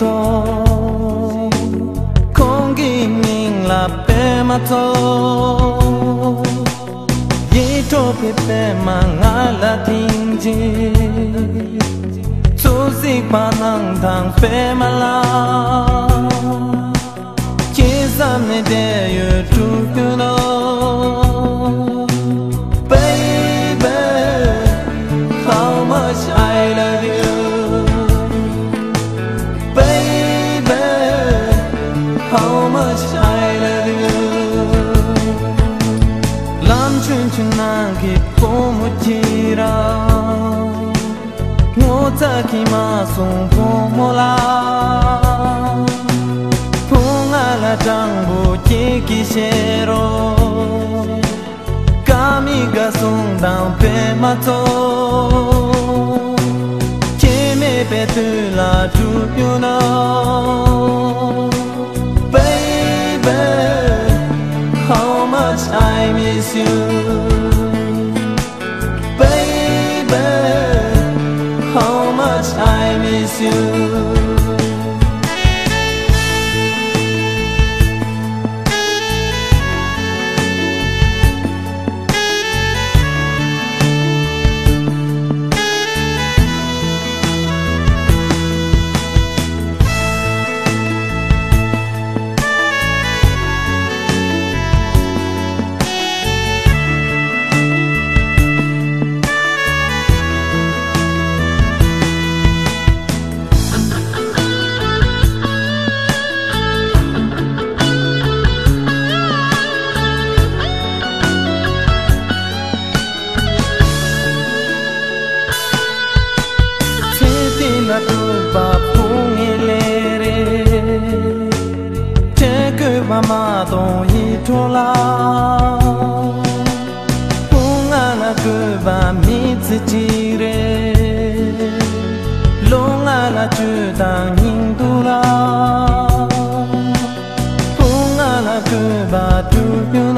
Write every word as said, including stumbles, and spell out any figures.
ཏོ། ཁོང་གི་མིང་ལ་པད་མ་ཚོགས། ཡིད་འཕྲོག་པའི་པད་མ་ང་ལ་ཐིམ་ཅིག་ཚོད་ཟིག་པ་ནང་དང་པད་མ་ལ། ཁྱེད་བསམ་ནས་བསྡད་ཡོད་དྲུག་ཡོད་ནོ། Baby, how much I love you. Baby, how much I love you. ལམ་ཆུང་ཆུང་ནང་གི་བུ་མོ་ཁྱེད་རང་ངོ་ཚ་གི་མ་སོང་བུ་མོ་ལ། བུ་ང་ལ་སྤྲང་པོ་ཁྱེད་ཀྱིས་བཤད་རོགས། ཀ་མི་ག་སོང་དང་པད་མ་ཚོགས། ཁྱེད་མེད་པའི་དུས་ལ་གྲུབ་ཡོད་ན། Baby, how much I miss you. Baby, how much I miss you. ཚེ་འདི་ལ་སྒྲུབ་པ་ཕུང་ངེ་ལས་རེད། ཁྲེལ་དགོས་པ་མ་གཏོང་ཡིད་འཕྲོག་ལ། བུ་ང་ལ་དགོས་པ་མི་ཚེ་གཅིག་རེད། ལོ་ལྔ་ལ་བཅུ་དང་སྙིང་སྡུག་ལ། བུ་ང་ལ་དགོས་པ་དྲུག་ཡོད།